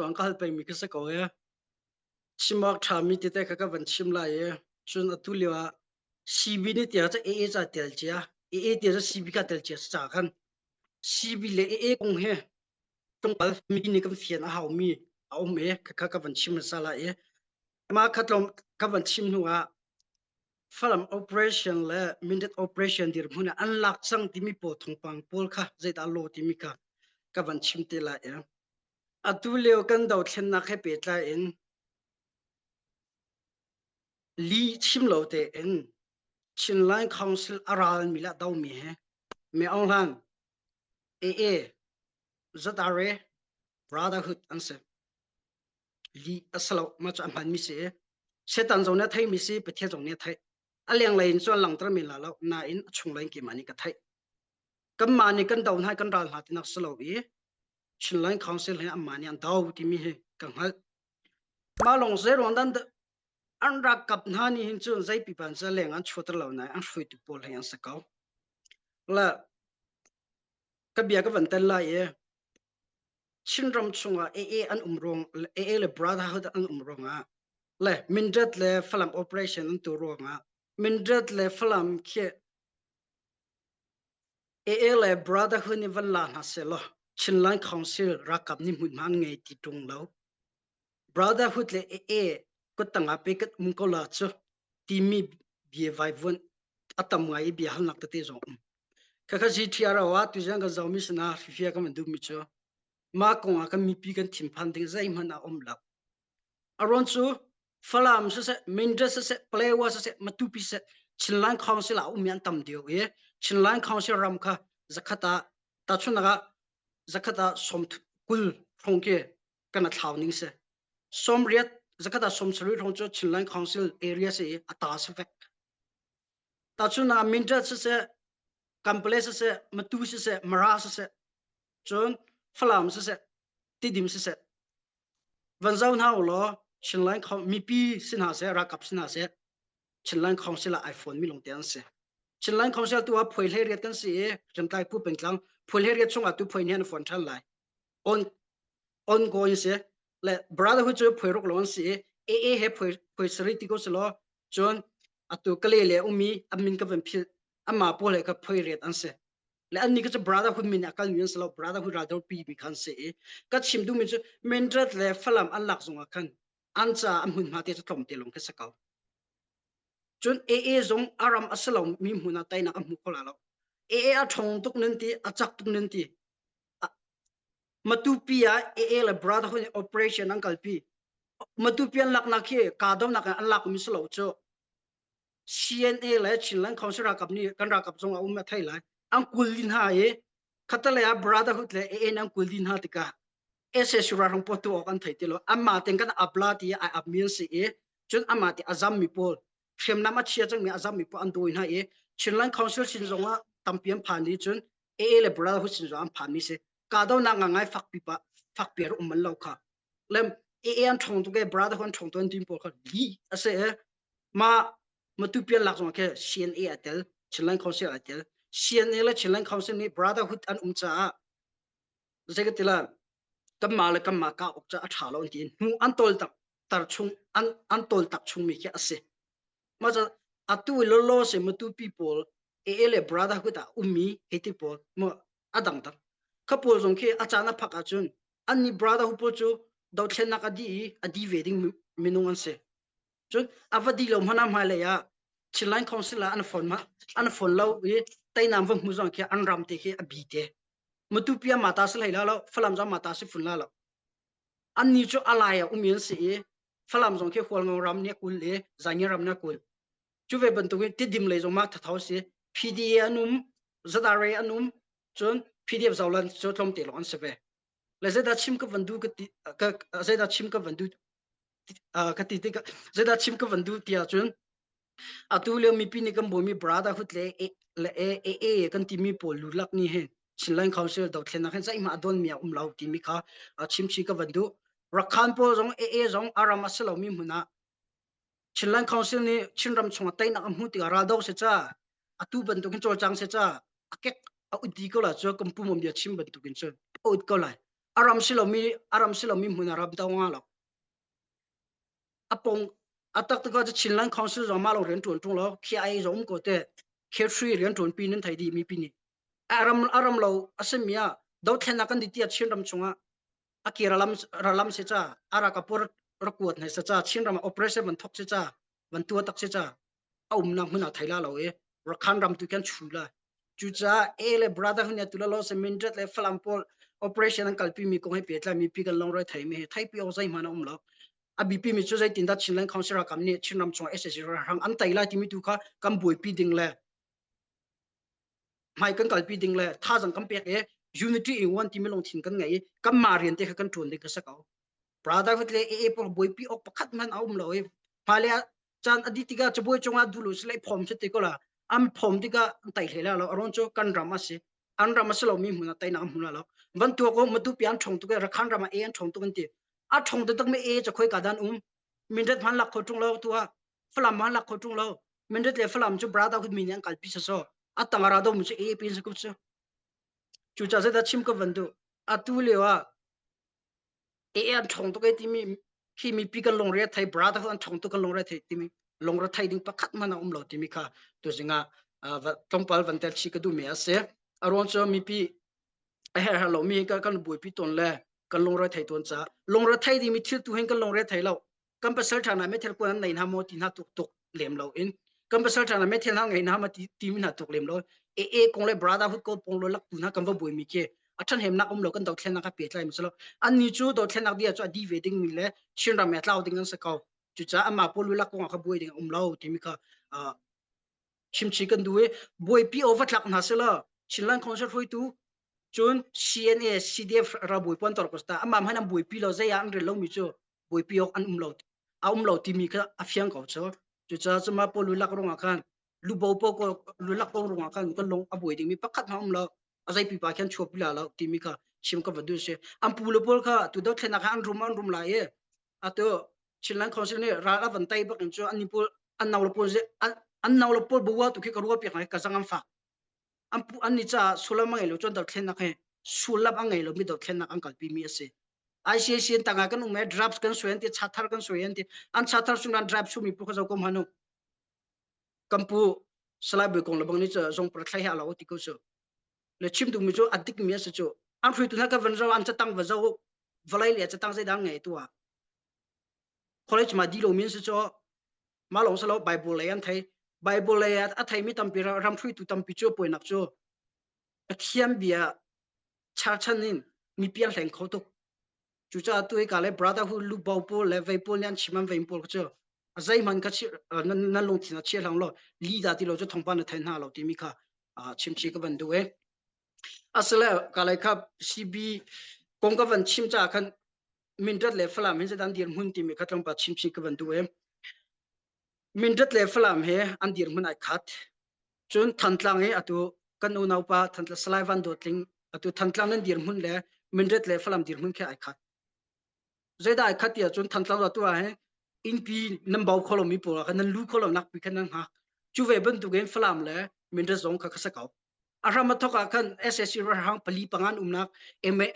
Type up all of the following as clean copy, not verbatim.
Zong ka hal pengmi ka si ko e. Chim awk ṭhami tete kha ka van chim lai i cun atu lio ah CB nih tiah cu AA ca tel cia AA tiah cu CB ka tel cia ca khan CB le AA kong he tlawmpal mi nih kan fian a haumi a um i khakha ka van chim hmasa lai i mah kha tlawm ka van chim hnu ah Falam operation le Mindat operation dirhmun ah an lak cang timi pawl thawngpang pawl kha zeidah law timi kha ka van chim te lai i atu lio kan dothlennak he pehtlai in li chim lo tein Chinland Council a ralmi le a domi he Me Aung Hlaing AA ZRA Brotherhood an si. Li a si lo mah cu a hmanmi si i Satan zong nih a theimi si Pathian zong nih a theih. A lenglei in cun langhter men la lo nain a chunglei in keimah nih ka theih. Kanmah nih kan do hna kan ral hna tinak si lo i Chinland Council he anmah nih an do timi hi ka hngalh. Mah lawng zei ruang dan an ralkap hna nih hin cun zei pipan cu leng an chuahter lo nain an hruaitu pawl he an si ko. Le ka bia ka van tel lai i Chinram chungah AA an um ruang AA le Brotherhood an um ruangah le Mindat le Falam operation an tu ruangah Mindat le Falam khi AA le Brotherhood nih van la hna sehlaw Chinland Council ralkap nih hmunhma an ngei ti ṭung lo. Brotherhood le AA kuttang ah pe kan um ko la cu timi bia vaivuan a tam ngai i bia halnak tete zong um. Khakha GTRO ah tuzan kan zomi sinah fifia kan van duhmi cu mah kong ah kan mipi kan thinphan ding zeihmanh a um lo. A ruang cu Falam siseh, Mindat siseh, Palewa siseh, Matupi siseh, Chinland Council ah ummi an tam deuh i Chinland Council ram kha zakhat ah tahchunhnak ah zakhat ah sawm 20 hrawng khi kan a thlau ning si. Sawmriat zakhat ah 70 hrawng cu Chinland Council area si i a ta si vek. Tahchunhnak ah Mindat siseh, Kampale siseh, Matu siseh, Mara siseh, cun Falam siseh, Tidim siseh, Van zoh hna u law Chinland mipi si hna seh, ralkap si hna seh, Chinland Council ah ai fawn mi lawngte an si. Chinland Council tu ah phuai hlei riat kan si i hriamtlai phu pengtlang phuai hlei riat chungah tu phuai nih an fawn ṭhan lai. On ongoing si le brotherhood cu phuai ruk lawng an si i AA he phuai phuai sarih ti ko si law cun atu kale le umi an min ka van philh amah pawl he ka phuai riat an si. Le annih kha cu brotherhood min a kalmi an si lo brotherhood raldopi mi kha an si i ka chim duhmi cu Mindret le Falam an lak zongah khan an caah an hmunhma te cu tlawmte lawng khi si ko cun AA zong a ram a si lomi hmun ah teinak a hmu kho la lo AA a ṭhawng tuk nan ti a cak tuk nan ti Matupi ah AA le brotherhood operation an kalpi Matupi an laknak khi kahdohnak an lakmi si lo cu CNA le Chinland Council ralkap nih kan ralkap zong a um a thei lai. An kul din hna i khatalei ah Brotherhood le AN an kul din hna tikah SSU ralhrang pawl tu awk an thei ti lo. Anmah ten kan ap la ti ai ap mi an si i cun amah ti a zam mi pawl hriamnam a chia cangmi a zam mi pawl an dawi hna i Chinland Council sin zong ah tampi an phan i cun AA le Brotherhood sin zong an phan mi si. Kahdohnak ngangai fakpi pa fakpi ar um man lo kha. Lem AA an ṭhawng tuk e Brotherhood an ṭhawng tuk an tin pawl kha li a si e Mah Matupian lak zong khi CNA a tel, Chinland Council a tel. CNA le Chinland Council nih brotherhood an um caah zei ka ti la kanmah le kanmah ka uk ca a ṭha lo an ti hnu an tawl tak tar chung an an tawl tak chungmi khi a si. Mah ca atu lolo se Matupi pawl AA le brotherhood ah ummi hiti pawl mu a dang dang kha pawl zong khi a caan a phak ahcun annih brotherhood pawl cu dothlennak a dih i a di ve ding minung an si. Cun a va di lo hmanh ah hmailei ah Chinland Council ah an phone ma an phone lo i teinam va hmu zong khi an ram te khi a bi te. Matupi ah mata si hlei la lo, Falam zong mata si fun la lo. Anni cu alai ah um in si i Falam zong khi Hualngo ram nih a kul i Zaingi ram nih a kul. Cu ve bantukin Tidim lei zong ma thatho si. PDA an um, ZRA an um, cun PDF Zolan cu tlawmte lawng an si ve. Le zeidah chim ka van duh ka ti ka zeidah chim ka van duh ka ti tik zeidah chim ka van duh ti ahcun atu lio mipi nih kan buaimi brotherhood le le AA kan timi pawl lulak nih hin Chinland Council dothlennak hin zeihmah a donmi a um lo timi kha chimchi ka van duh. Rakhan pawl zong AA zong a ram a si lomi hmun ah Chinland Council nih Chinram chungah teinak a hmuh tikah raldo se ca atu bantukin cawlcang se ca a kek a ut di ko la cu kan pumom bia chim bantukin cun a ut ko lai. A ram si lomi a ram si lomi hmun a ram to nga lo. A pong a tak tak cu Chinland Council zong mah lo rian ṭuan ṭung lo KIA zong um ko te K3 rian ṭuan pi nan thei dih mi pi nih a ram a ram lo a simi ah dothlennak kan di tiah Chin ram chungah a ki ralam ralam si ca a rakapur rakuat hna sa ca Chin ram operation van thok si ca van tua tak si ca a umnak hmun ah thei la lo i Rakhan ram tu kan chu la cucaah A le brother hun tu la lo se Mindret le Falam pawl operation an kalpi mi kong he pehtlai mi pi kan long roi thei mi he thei pi ok zei hman a um lo a bipi mi cu zeitin dah Chinland Council rakam nih Chinram chung SAC ralhrang an tei lai timi tu kha kan buaipi ding le hmai kan kalpi ding le thazang kan pek i unity in one timi lungthin kan ngei i kan mah rian te kha kan ṭuan ding kha si ko brotherhood le AA pawl buaipi awk pakhat hmanh a um lo i hmailei ah caan a dih tikah cabuai cungah dulu sile phom si te ko la an phom tikah an tai hlei la lo aron cu kan ram a si an ram a si lomi hmun ah teinak an hmu la lo van tuak o matu pi an ṭhong tuk i rakhan ram ah e an ṭhong tuk an ti a ṭhong taktak mi e ca khoi ka dan um minret hman lak kho ṭung lo tu ah Falam hman lak kho ṭung lo minret le Falam cu brotherhood mi nih an kalpi sa so a tangara do mu cu e pin sa ku cu cu ca zeta chim ka van du atu lio ah e an ṭhong tuk e timi khi mipi kan lungre thei brother an ṭhong tuk kan lungre thei timi lungre thei ding pakhat hmanh a um lo timi kha tuzing ah tlawmpal van tel chi ka duh mi a si a ruang cu mipi a her her lo mi kan kan buaipi tawn le kan lungre thei tawn ca lungre thei ding mi thil tu hin kan lungre thei lo kan pasal ṭha hna methel kuan an nei hna maw ti hna tuk tuk lem lo in kan pasal ṭha hna methel hna ngei hna ma ti ti mi hna tuk lem lo e e kong le brotherhood ko pong lo lak tu hna kan va buai mi khi a ṭhahnemnak um lo kan dothlennak a pehtlai mi lo an ni cu dothlennak dia cu a di ve ding mi le Chinram he tlau ding an si ko cucaah amah pawl lak kong ah kha buai ding a um lo timi kha chimchi kan duh i buaipi o va tlak hna sila Chinland Council hruaitu cun CNA CDF ralbawi puan tor ko sta amah hmanh an buaipi lo zei ah an rel lomi cu buaipi awk an um lo a um lo timi kha a fiang ko cu cucaah cuma pawl lak rungah khan lubo po ko lulak ko rungah khan kan lung a buai dingmi pakhat hna um lo a zei pipa khan chuak pila lo timi kha chim ka va duh si an pu le pawl kha tu dothlenak kha an rum an rum lai i atu Chinland Council nih ral a van tai bak in cu an ni pawl an nau le pawl an nau le pawl bua tu khi ka ruah piak ngai ka zang an fak an pu an ni caah sullam a ngei lo cun dothlennak he sullam a ngei lo mi dothlennak an kalpi mi a si ICC in tangah kan um e drafts kan suai an ti chathar kan suai an ti an chathar sung nan draft sumi pu kha zo kom hanu kampu salai bui kong lebang ni chu zong par thlai ha lo ti ko su le chim du mi chu adik mi a si chu an hrui tu na ka van zo an chatang va zo valai le chatang zei dang ngei tua college ma di lo min si chu ma long salo bible lei an thei bible lei a thei mi tampi ram hruitu tampi chu poinak chu pathian bia charchan in mi pian hleng kho tuk cucaah tu ka le brotherhood lu bo pawl le vei pawl nih an chim an vei pawl cu zeihmanh kha nan lungthin a chia hlang lo li da ti lo cu thongpa na thei hna lo timi kha chimchi ka van duh e asile ka lai kha CB kong ka van chim ca khan Mindat le Falam hin zedan dirhmun timi kha tlawmpal chimchi ka van duh e Mindat le Falam he an dirhmun ai khat cun Thantlang i atu kan unaupa Thantlang Salai Van Dawt Tling atu Thantlang nan dirhmun le Mindat le Falam dirhmun khi ai khat zeidah ai khat tiah cun Thantlang atu ah hin innpi nan bau kho lomi pawl ah khan nan lu kho lo nak pi khan nan hngak cu ve bantukin Falam le Mindat zong kha kha si ko a hram a thok ah khan SSC ralhrang pali pangan umnak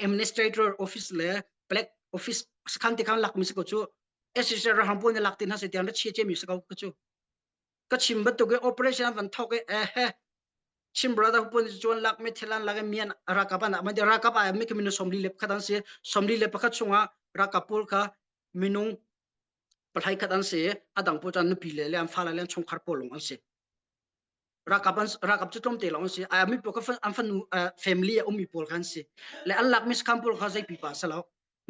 administrator office le black office sakhan te khan lak mi si ko cu SSC ralhrang pawl nih lak tin ha se tiang ra chia che mi si ko ka cu ka chim bantuk i operation van thok i eh chim brother pun chuan lak mi thilan lak mian rakap an ma rakap ai mi minung somli le pakhat an si somli le pakhat chungah rakap pawl kha minung palhai khat an si adang pawl chan nupi le le an fa le an chungkhar pawl lung an si rakap an rakap cu tlawmte lawng an si ai mi pawl kha an fanu family a ummi pawl kha an si le an lak mi sakhan pawl kha zei pipa si lo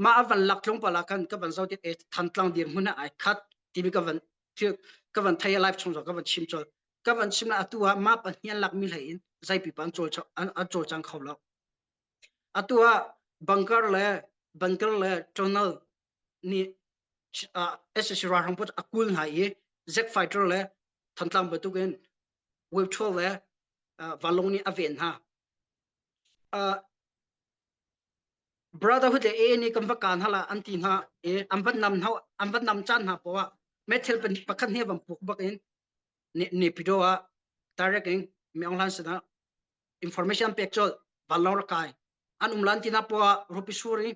mah a van lak tlawmpal ah khan ka van zoh tik e thantlang dirhmun ah ai khat timi ka van ka van thei live chung ka van chim chol ka van chim la atu ah map an hian lak mi hlei in zei pipa an cawl an cawlcang kho lo atu ah bunker le bunker le tunnel nih SSC ralhrang put a kul hna i Zack fighter le Thantlang bantuk in Wave 12 le vanlawng nih a ven hna. Brotherhood le AA nih kan va kaan hala an ti hna i an van nam hna an van nam caan hna poah methil pakhat hne van puk bak in Naypyidaw ah direct in Myaung Hlan sinah information pek colh vanlawng rak kai. An um lan tina po rupi suri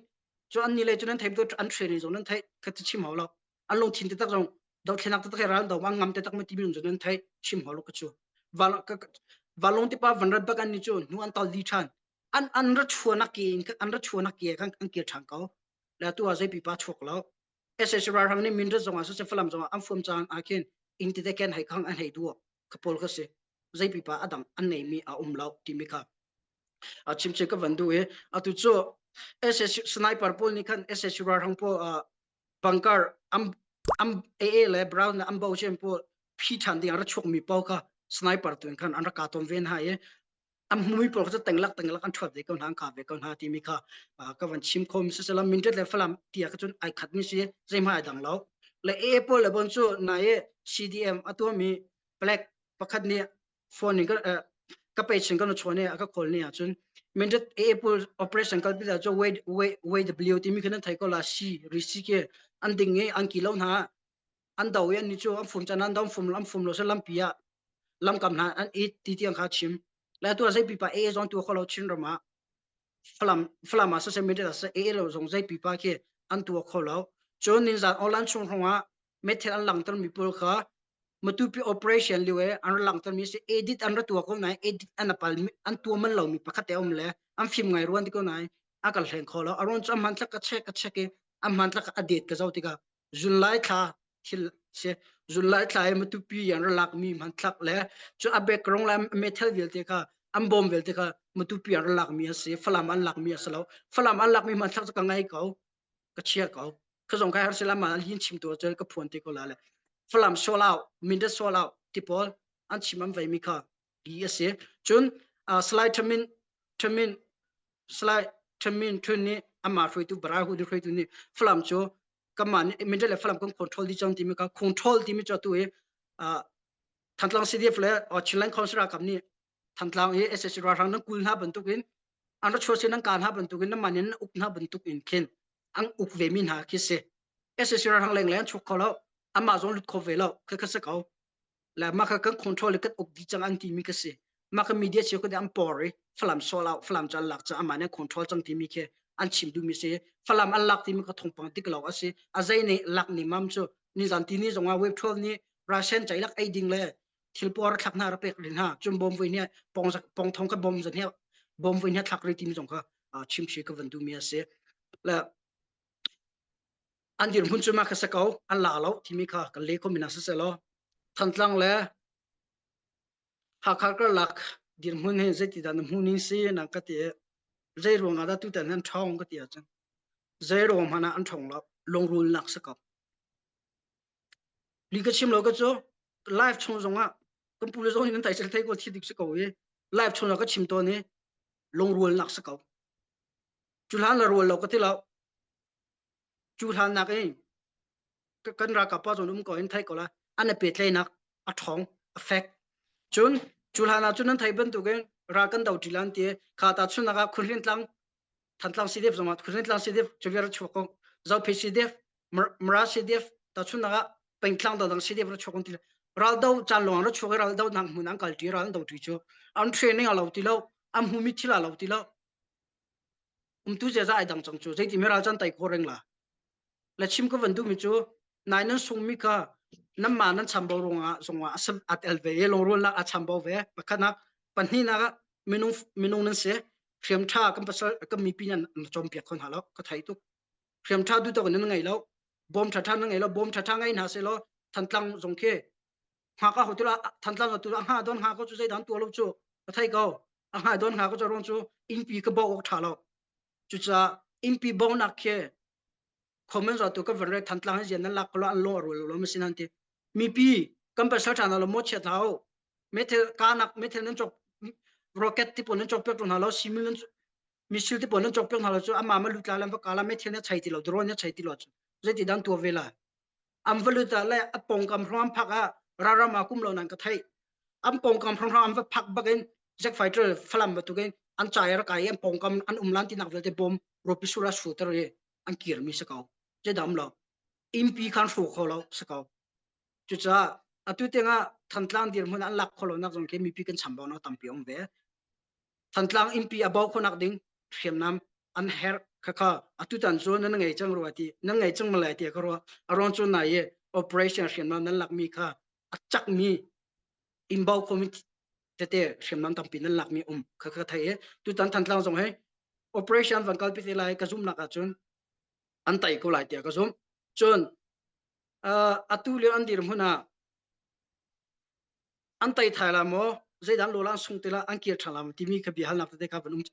cu an ni le cu nan thei an training zong nan thei kha ti chim hau lo. An lungthin te tak zong dothlenak te tak ral do ang ngam te tak ma ti mi zong nan thei chim hau lo ka cu. Valong ti pa van rat bak an ni cu nu an tal di than. An an ra chuanak ke in an ra chuanak ke kan an kir than ko. La tu a zei pipa chuak lo. SSC ralhrang nih Mindat zong ah siseh Falam zong ah an fuam caan ah khin inn tete ken hei khang an hei duak ka pawl kha si zei pipa a dang an neimi a um lo timi kha a chimche ka van duh i atu cu SSC sniper pawl nih khan SSC ralhrang pawl bunker am am AA le Brown le an bo chen pawl phi ṭhan ding a ra chuakmi pawl kha sniper tu in khan an rak ka ton ve hna i an hmumi pawl cu tenglak tenglak an ṭhuat ve ko hna an ka ve ko hna timi kha ka van chim kho mi sisela Mindat le Falam tia ka cun ai khat mi si zeihmah ai dang lo le A pawl le bon cu na i CDM a tuahmi black pakhat nih phone in ka ka pe chin kan chuan a ka call ni ahcun Mindat A pawl operation kalpi da cu way way way W timi khan an thai ko la C ri C ke an ding i an ki lo hna an do i an ni cu an fum chan an do fum an fum lo se lampi ah lamkam hna an it ti tiang kha chim le tu zei pipa e zong tu kholo chin ram ah falam falam ah social media sa e lo zong zei pipa khi an tu kholo cun nin zan online chung hrong ah methel an langter mi pawl kha matupi operation liu e an langter mi si edit an ra tua ko nai edit an apal an tua man lo mi pakhat te om le an phim ngai ruan ti ko nai a kal hleng kho lo aron chu man thlak ka check ka check i an man thlak a det ka zo tikah July thla thil si July thla i Matupi an ra lakmi hmanthlak le cu a background le metal vialte kha an bawm vialte kha Matupi an ra lakmi a si Falam an lakmi a si lo Falam an lakmi hmanthlak cu ka ngai ko ka chia ko ka zong kai har sila ma hin chim tu cun ka phuan te ko la le Falam sold out Mindat sold out ti pawl an chim an veimi kha ti a si cun Salai Thamin Thamin Salai Thamin Thun nih amah hruaitu Barai Hu hruaitu nih Falam cu kanmah nih Mindat le Falam kan control dih cang timi kha control timi cu atu hi Thantlang CDF le Chinland Council ralkap nih Thantlang i SSC ralhrang nan kul hna bantukin an ra chuah sin nan ka hna bantukin nan mah nih nan uk hna bantuk in khin an uk ve mi hna khi si SSC ralhrang leng le an chuak kho lo amah zong lut kho ve lo kha kha si ko le mah kha kan control le kan uk dih cang an timi ka si mah kha media cheu ka an por i falam sol out falam cu an lak cang amah nih control cang timi khi an chim duhmi si falam an lak timi ka thongpang tik lo a si a zei nih lak ni mam cu nizan ti ni zongah web 12 nih Russian cai lak ei ding le thil puar thlak hna ra pek rin ha cun bom voi nih pong pong thong ka bom zan he bom voi nih thlak ri timi zong kha chim chi ka van duhmi a si le an dirhmun cu mah kha si ko an la lo timi kha kan le kho mina siseh law Thantlang le Hakha karlak dirhmun hi zeiti dah na hmuh ning si na ka ti zei ruang ah dah tutan an ṭhawng ka ti ahcun zei ruang hmanh ah an ṭhawng lo lungrualnak si ko li ka chim lo ka cu live chung zong ah kan pu le zong nih nan taisel thei ko thi dik si ko i live chung ah ka chim tawn i lungrualnak si ko cu hlan la rual lo ka ti lo Cu hlannak i kan ralkap pa zawn um ko in thei ko la an i pehtlaihnak a ṭhawng a fek. Cun cu hlan ah cun nan theih bantukin ral kan do ṭi lan ti kha ta chunak ah Khunhlin tlang Thantlang CDF zongah Khunhlin tlang CDF cuviar chuak ko Zophei CDF Mara CDF ta chunak ah pengtlang dangdang CDF ra chuak ti ral do caan lawng ra chuak i ral do nak hmun an kal ṭi ral an do ṭi cu an training a lo ti lo an hmumi thil a lo ti lo Umtu ziaza ai dang cang cu zeiti ral can tai kho reng la. La chim ka van duhmi cu nai nan sungmi kha nanmah nan chambau ruangah zongah a tel ve i lungrualnak a chambau ve. Pakhatnak pahnihnak ah minung minung nan si hriam ṭha kan pasal kan mipi nan cawnpiak kho hna lo ka thei tuk. Hriam ṭha duh tawk nan ngei lo. Bawm ṭha ṭha nan ngei lo. Bawm ṭha ṭha ngei hna seh law Thantlang zong khi hngak a hotu la Thantlang tu a hnga don hnga ko cu zeidan tuah lo cu ka thei ko. A hnga don hnga ko cu ruang cu innpi ka bawk awk ṭha lo. Cucaah innpi bawknak khi comment tu ka van re Thantlang hi zian nan lak ko lo an lawh rul lo ma sin an ti. Mipi kan pasal ṭha hna lo mo chiat hau. Methel kanak methel nan cok rocket ti pawl nan cok piak hna lo simil nan missile ti pawl nan cok piak hna lo cu ama ma lut la lan va kala methel na chai ti lo drone na chai ti lo cu zeiti dan tua ve la an va lut ah le a pawngkam hrawng an phak ah ralram ah kum lo nan ka theih an pawngkam hrawng an va phak bakin jet fighter falam batukin an chai ra kai an pawngkam an um lan tinak vialte bom ropi sura shooter i an kir mi si ko je dam lo impi khan hru kho lo si ko cucaah atu tiangah Thantlang dirhmun an lak kho lo nak zong khi mipi kan chambau nak tampi um ve Thantlang impi a bau khonak ding. Hriamnam an herh khakha atutan cu nan ngei cang rua ti nan ngei cang malai ti ka ruah. Aron cu nai i operation hriamnam nan lakmi kha a cakmi inbau khomi tete hriamnam tampi nan lakmi um kha kha thei i tutan Thantlang zong hi operation van kalpi te lai ka zumnak ahcun an tai ko lai tiah ka zumh. Cun atu lio an dirhmun ah an tai thai la maw zeidan lo la an sung te la an kir ṭhan la timi kha bia halnak tete kha van um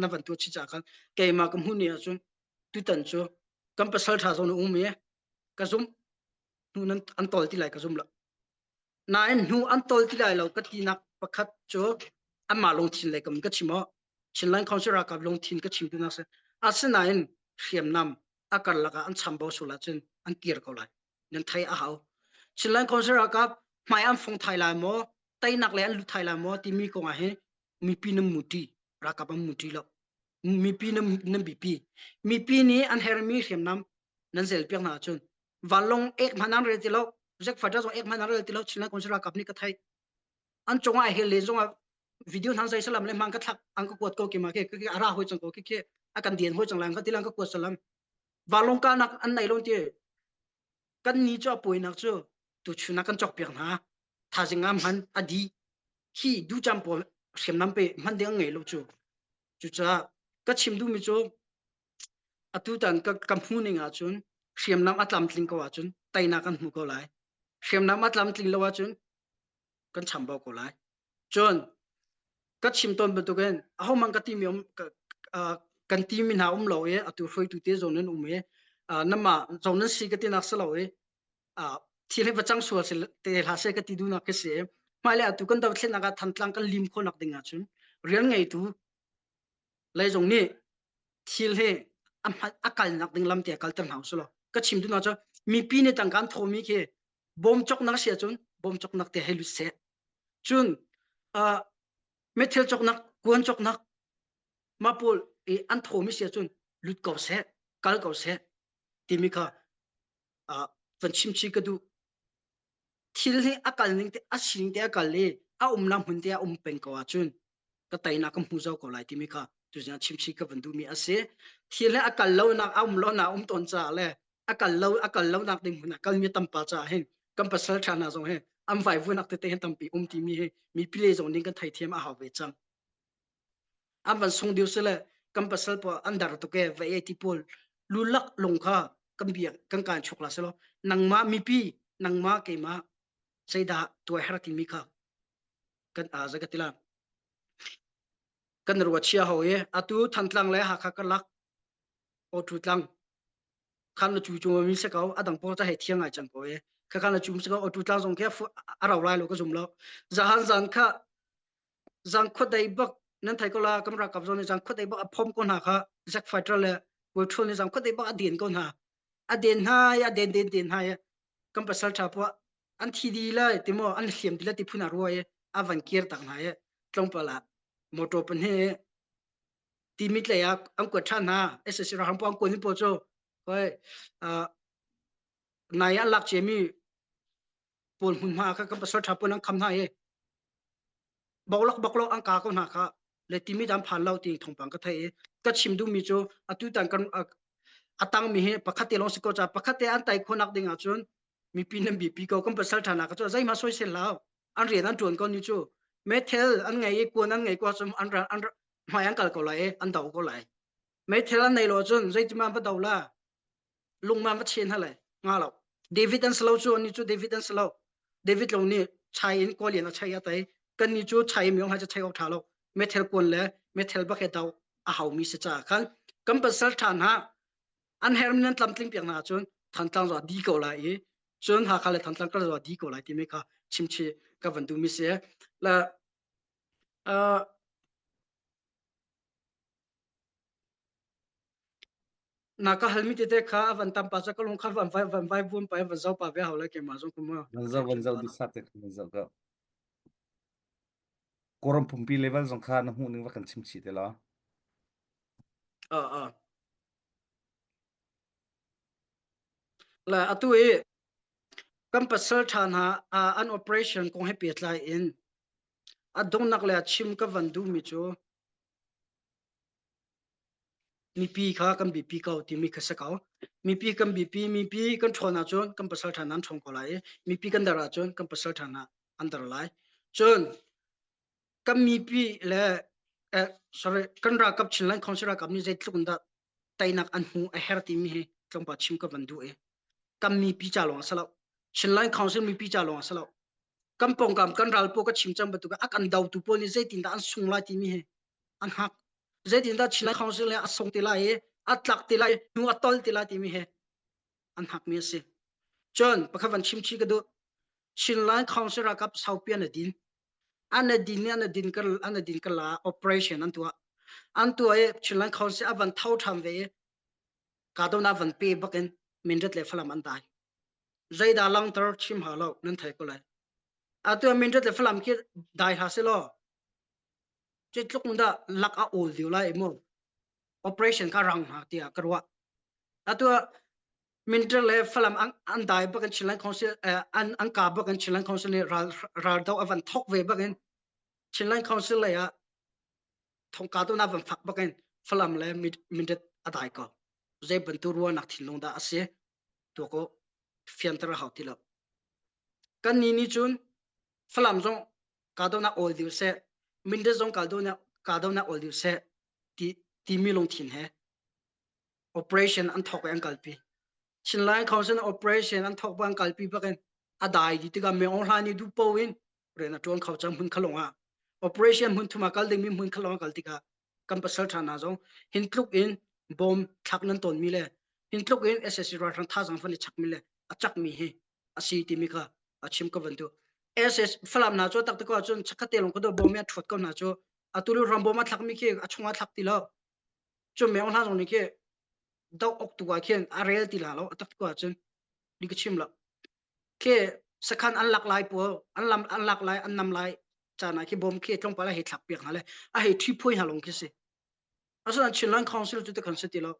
na van tuah chi ca khan keimah ka hmuh ni ahcun tutan cu kan pasal ṭha zong na um i ka zumh hnu nan an tol ti lai ka zum lo nain hnu an tol ti lai lo ka tinak pakhat cu anmah lungthin lei kam ka chim aw Chinland Council ralkap lungthin ka chim tu nak si asinain hriamnam a karlak ah an chambau sul ahcun an kir ko lai nan thei a hau Chinland Council ralkap hmai an fong thai lai maw teinak le an lut thai lai maw timi kong ah hin mipi nan muti ralkap an muti lo mipi nan nan bipi mipi nih an hermi hriamnam nan zel piak hna ahcun vanlawng ek hmanh an rel ti lo Jack fighter zong ek hmanh an rel ti lo Chinland Council ralkap nih ka thei an cung ah hel le zong ah video hna zai salam le mang ka thlak an ka kuat ko ki ma ke ke ara hoi chang ko ke ke a kan dien hoi chang lang ka tilang ka kuat salam valong ka nak an nei lon ti kan ni chu apoi nak chu tu chuna kan chok piak hna thazing am han adi hi du cham pawl hriamnam pe hman ding ngei lo chu chu cha ka chim du mi chu atu tan ka ka hmu ning ahcun hriamnam a tlamtling ko ahcun teinak kan hmu ko lai hriamnam a tlamtling lo ahcun kan chambau ko lai cun ka chim tawn bantukin ahohmanh ka timi um kan timi hna um lo i atu hruaitu te zawn nan um i namah zawn nan si ka tinak si lo i thil hi va cang sual te hlah seh ka ti duhnak ka si hmailei atu kan dothlennak ah Thantlang kan lim khawhnak ding ahcun rian ngeitu lei zong nih thil hi a a kalnak ding lam te kalter hna usih law ka chim duhnak cu mipi nih tangka an thawmi khi bawm cawknak si ahcun bawm cawknak te hei lut seh cun uh, methil cawknak kuan cawknak mah pawl i an thawmi si ahcun lut ko seh kal ko seh timi kha uh, van chim chi ka duh thil hi a kal ning te a sining te a kal i a umnak hmun te a um peng ko ahcun ka teinak ka hmu zau ko lai timi kha tuzing chimchih ka van duhmi a si. Thil hi a kal lonak a um lonak a um tawn caah le a kal lo a kal lonak ding hmun ah kalmi tampa caah hin kan pasal ṭha hna zong hi an vaivuanak tete hin tampi um timi hi mipi le zong nih kan theithiam a hau ve cang. An van sung diu sile kan pasal pawl an dar tuk e va e ti pawl lulak lung kha kan bia kan kan chuk la selo nangmah mipi nangmah keimah zeidah tuai har timi kha kan a za ka tila kan ruat chia ho i atu Thantlang le Hakha karlak auto tlang khan na cu cu mi se ko adang pawl ta hei thiang ngai cang ko e kha khan na cu se ko auto tlang zong khe a rau lai lo ka zum lo zahan zan kha zang khuadei bak nan thai ko la kam rakap zong nih zang khuadei bak a phom ko hna kha Jack fighter le Patrol nih zang khuadei bak a den ko hna a den hna a den den den hna kan pasal tha po an thi di lai ti maw an hliam ti lai ti phun a rua i a van kir tak hna i tlawmpal ah motor pan hi timi tlei ah an kuat ṭhan hna SSC ralhrang pawl an kuat mi pawl cu koi nai an lak ciami pawl hmunhma kha kan pasal ṭha pawl an kham hna i boklok boklok an ka ko hna kha le timi dan phan lo ti thawngpang ka thei i ka chim duhmi cu atu tan kan a tangmi hi pakhat te lawng si ko ca pakhat te an tai khawhnak ding ahcun mipi nan bipi ko kan pasal ṭha nak cu zeihmah soisel hlau an rian an ṭuan ko ni cu meithel an ngei i kuan an ngei ko cun an an hmai an kal ko lai i an do ko lai meithel an nei lo cun zeitima va do la lungma va chen hale nga lo David an slo cu ani cu David an slo David long nih chai in kawlian a chai a tai kan ni cu chai mi ha chai ok tha lo meithel kuan le meithel bak he do a hau mi si cha khan kan pasal ṭha hna an hermi nan tlamtling piak hna ahcun Thantlang zong di ko lai i cun Hakha le Thantlang kar zong di ko lai timi kha chimchi ka van duhmi si la uh, na ka halmi tete kha a van tam pa cha ka lung kha van vai van vai vuan pa van zau pa ve hau lai ke ma zong kuma van zau van zau di sat te van zau ka Kawlram pumpi level zong kha na hmuh ning va kan chim chih te la a a La atu i kan pasal ṭha hna an operation kong he pehtlai in a donghnak le a chim ka van duhmi cu. Mipi kha kan biapi ko timi kha si ko. Mipi kan biapi, mipi kan ṭhawn ahcun kan pasal ṭha nan ṭhawng ko lai i mipi kan dar ahcun kan pasal ṭha hna an dar lai. Cun kan mipi le eh, sorry, kan ralkap Chinland Council ralkap nih zeitluk in dah teinak an hmu a her timi hi tlawmpal chim ka van duh i kan mipi ca lawng a si lo. Chinland Council mipi ca lawng a si lo. Kan pawngkam kan ral pawl ka chim cang bantuk a kan dotu pawl nih zeitindah an sung lai timi hi an hak. Zeitindah Chinland Council nih a sung ti lai i a tlak ti lai hnu a tol ti lai timi hi an hakmi a si. Cun pakhat van chim chih ka duh. Chinland Council ralkap saupi an din. An din i an din ka an din ka la operation an tuah. An tuah i Chinland Council a van tho ṭhan ve i kahdohnak van pe bakin Mindat le Falam an dai. Zeidah langter chim ha lo nan thei ko lai. Atu Mindat le Falam khi dai ha se law tluk dah lak a awl diu lai mu operation kha rang hna tiah ka ruah. Atu Minter le Falam an, an dai bakin Chinland Council an an ka bakin Chinland Council nih ral ral do avan thok ve bakin Chinland Council lei ah thongka tu na van fak bakin Falam le Mindat a dai ko. Zei bantu ruahnak thinlung dah a si tu ko fianter hau ti lo. Kan ni ni cun Falam zong kahdohnak awl dih seh Mindat zong kahdohnak kahdohnak awl dih seh ti timi lungthin he operation an thawk i an kalpi. Chinland Council operation an thawk an kalpi bakin a dai di tikah Meng Aung Hlaing nih duh po in rian a ṭuan kho cang hmun khalong ah operation hmun thum ah kal dingmi hmun khalong ah kal tikah kan pasal ṭha hna zong hin tluk in bom thlak nan tawnmi le hin tluk in SSC ralhrang thazaang fan i chakmi le a cakmi hi a si timi kha a chim ka van duh. SS Falam hna cu tak te ko ahcun chakhat te lawng ka do bom i a ṭhuat ko hna cu atu ram bom a thlakmi khi a chungah thlak ti lo cu Meng Hla zong nih khi doh awk tu ah khin a rel ti la lo a tak ko ahcun ni ka chim lo khi sakhan an lak lai pawl an lam an lak lai an nam lai caan ah khi bom khi tlawmpal a hei thlak piak hna le a hei ṭhi phuai hna long khi si asinain Chinland Council cu ti khan si ti lo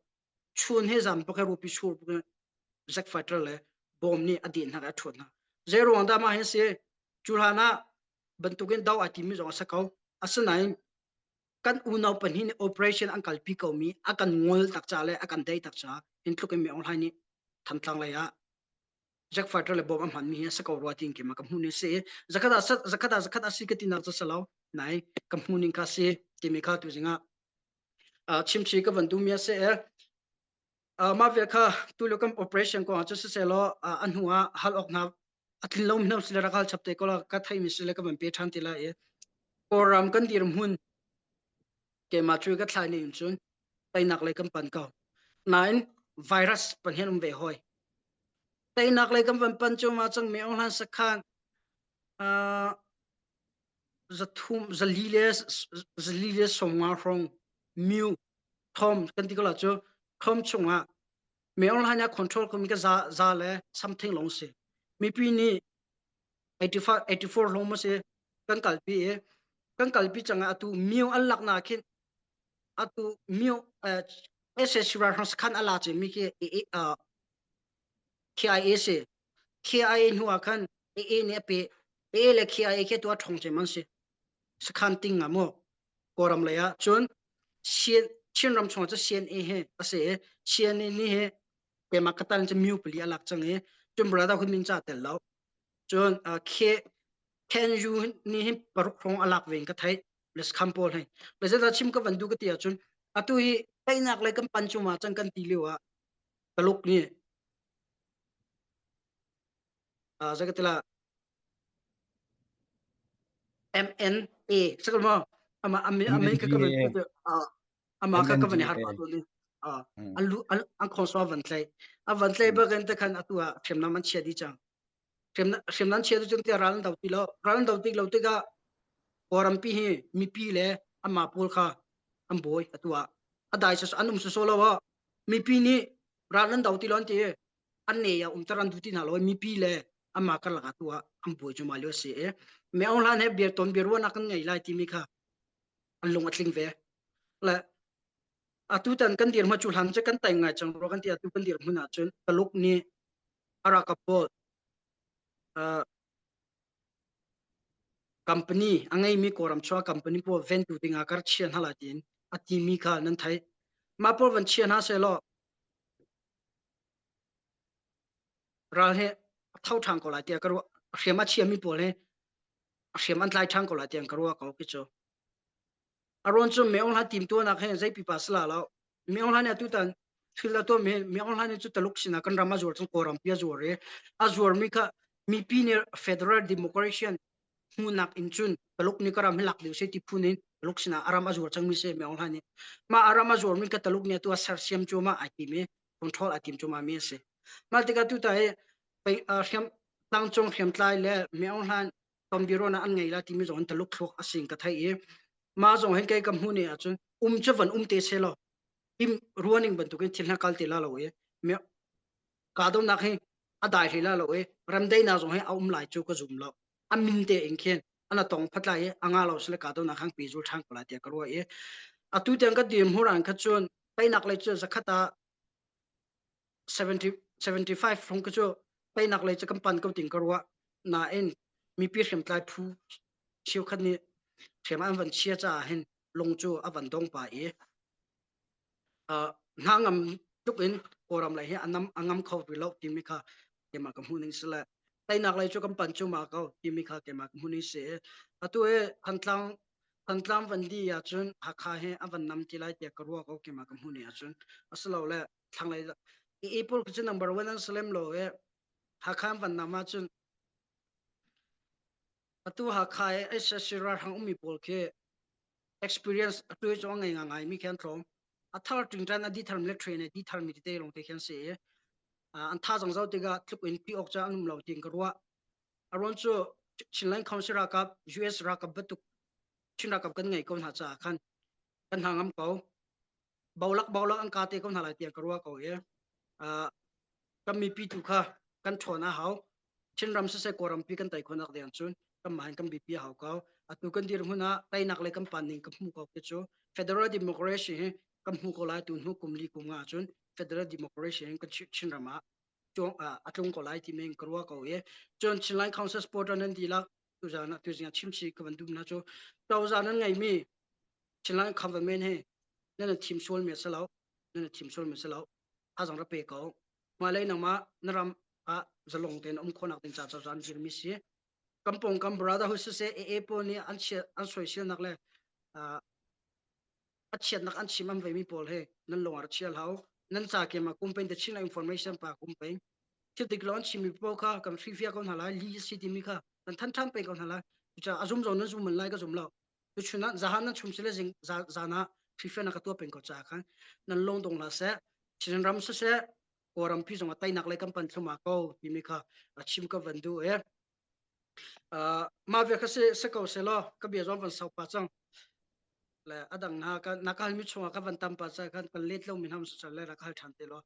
chun he zan bak rupi sur bak Zack fighter le bom nih a deh hna a ṭhuat hna zei ruang dah mah hi si cu hlan ah bantukin do ai timi zong a si ko asinain kan unau pahnih nih operation an kalpi ko mi a kan ngol tak ca le a kan dei tak ca in tluk in mi Aung Hlaing nih Thantlang lei ah Jack fighter le bom a hman mi hi a si ko rua tiin keimah ka hmuh ning si zakhat ah zakhat ah zakhat a si ka tinak cu si lo nai ka hmuh ning ka si timi kha tu zingah chimchi ka van duh mi a si mah vel kha tulio kan operation kong ah cu siseh law a hnu ah hal awk hna a tlin lo mi sile rak hal chap te ko la ka thei mi sile ka van pe ṭhan ti lai i Kawlram kan dirhmun keimah cu ka thlai ning cun teinak lei kan pan ko nain virus pan hian um ve hoi teinak lei kan van pan cu ma cang mi ong hlan sakhan zathum zali le zali le sawmnga hrawng miu thom kan ti ko la cu thom chungah me online ah control kum ka za za le something long si mipi nih 85 84 long ma si kan kalpi i kan kalpi chang atu miu an lak na khin atu miu SSC ral khan ala che mi khi KIA si KIA hnu ah khan AA nih a pe AA le KIA khi tu a ṭhong cem an si sakhan ting ah mu Kawlram lei ah cun Chinram chung cu CNA he a si i CNA nih hi keimah ka tal cu miu pali a lak cang i cun brother hun min ca tel lo cun KNU nih hin paruk hrawng a lak ve in ka theih le kham pawl hei le zedah chim ka van du ka ti ahcun atu hi teinak lei kan pan cuma cang kan ti lio ah Taluk nih zei MNA sakal mo ama ami ka ka ama ka ka van har pa tu ni an lu an khong so van tlai a van tlai ba kan te khan atu ah hriamnam an chia di chang hriamnam chia tu chung te ral an do ti lo ral an do ti lo tikah Kawlrampi hi mipi le ama pawl kha an bawi atu ah a dai an um so lo mipi nih ral an do ti lo an ti an ne ya umter an duh ti hna lo mipi le amah karlak ah tu ah an buai cu ma lio si i Me Aung Hlaing he bia ton bia ruahnak kan ngei lai timi kha an lung a tling ve le atu tan kan dir hma cu hlan cu kan tai ngai cang ro kan ti atu kan dir hmun ah cun Taluk nih a ralkap pawl company a ngeimi Kawlram chuah company pawl ventu ding ah kar chia hna lai tiin a timi kha nan theih. Mah pawl van chia hna seh law ral hi a tho ṭhan ko lai tiah ka ruah. A hriam a chiami pawl hi a hriam an tlai ṭhan ko lai tiah ka ruah ko khi cu. A ruang cu Myo Hla timtuahnak hi zei pipa si la lo. Myo Hla nih atutan thil a tuahmi Myo Hla nih cu Taluk sinah kan ram a zuar cun Kawlram pi a zuar i a zuarmi kha mipi nih Federal Democration hmuhnak in cun Taluk nih ka ram hi lak ding si ti phun in Taluk sinah a ram a zuar cangmi si Myo Hla nih. Mah a ram a zuarmi kha Taluk nih atu a sersiam cuahmah ai tim i control ai tim cuahmah mi a si. Mah tikah tuta hi hriam tlangcung hriamtlai le Myo Hla Tombiro na an ngei la timi zong in Taluk thluak a sing ka thei i ma zong hin kei ka hmu ne ahcun um cu van um te se law tim ruaning bantukin thil hna kal te la lo i kahdohnak hi a dai hlei la lo i remdaihnak zong hi a um lai cu ka zum lo. A min te in khin ana tong phatlai i anga lo sile kahdohnak hang pi zul ṭhan ko lai tiah ka ruah i atu tiang ka dir hmuran kha cun teinak lei cu zakhat ah 70 75 hrawng ka cu teinak lei cu kan pan ko ting ka ruah. Nain mipi hriamtlai phu cheukhat nih hriam an van chia caah hin lung cu a van dong pa i hna ngam tuk in Kawlram lei hi a nam a ngam kho rih lo timi kha keimah ka hmuh ning si le teinak lei cu kan pan cu ma ko timi kha keimah ka hmuh ning si. Atu hi Thantlang Thantlang van di ahcun Hakha hi a van nam ti lai tiah ka ruah ko keimah ka hmuh ning ahcun. Asilole thlanglei i pawl cu number one an si lem lo i Hakha an van nam ahcun atu Hakha i SSC ralhrang ummi pawl khi experience atu cu a ngei ngai mi khi an tlawm. A thar tingtan a di thar mi le train di thar mi tete lawng te khi an si i an thazaang zoh tikah tluk in pi awk cu an um lo tiin ka ruah. A ruang cu Chinland Council ralkap US ralkap bantuk Chin ralkap kan ngei ko hna caah khan kan hna ngam ko. Bolak bolak an ka te ko hna lai tiah ka ruah ko i kan mipi tu kha kan ṭhawn a hau. Chinram siseh Kawlrampi kan tei khawhnak ding cun kanmah in kan bipi a hau ko. Atu kan dirhmun ah teinak le kan pan ning ka hmu ko khi cu federal democracy hi kan hmu ko lai tu hnu kum li kum nga cun federal democracy hin kan Chinram ah a tlung ko lai ti men ka ruah ko i cun Chinland Council supporter nan dihlak tuzaan ah tuzing ah chimchi ka van dum na cu cozah nan ngeimi Chinland government hi nan thim sual mi a si lo nan thim sual mi a si lo thazang ra pe ko. Hmailei nangmah na ram ah zalong tein um khawhnak ding ca cozah an dirmi si. Kan pawngkam brotherhood siseh AA pawl nih an chiat an soiselnak le a chiatnak an chim an veimi pawl he nan lung ah chia hlau. Nan ca kem ah kum te chin information pa kum peng thil dik lo an chimmi pawl kha kan hrifia ko hna lai li si timi kha kan than than peng ko hna lai. Cucaah a zum zong nan zum man lai ka zum lo. Tuchun ah zahan nan chum sile zing zan ah hrifia na ka tuah peng ko caah khan nan lung dong hlah seh. Chin ram siseh Kawlram pi zong ah teinak lei kan pan thluma ko timi kha a chim ka van duh e. Mah ve kha si si ko se law ka bia zong van sau pa cang. Le adang na ka na ka halmi chungah ka van tam pa ca khan kan let lo mi ham sa le ra ka hal than te law.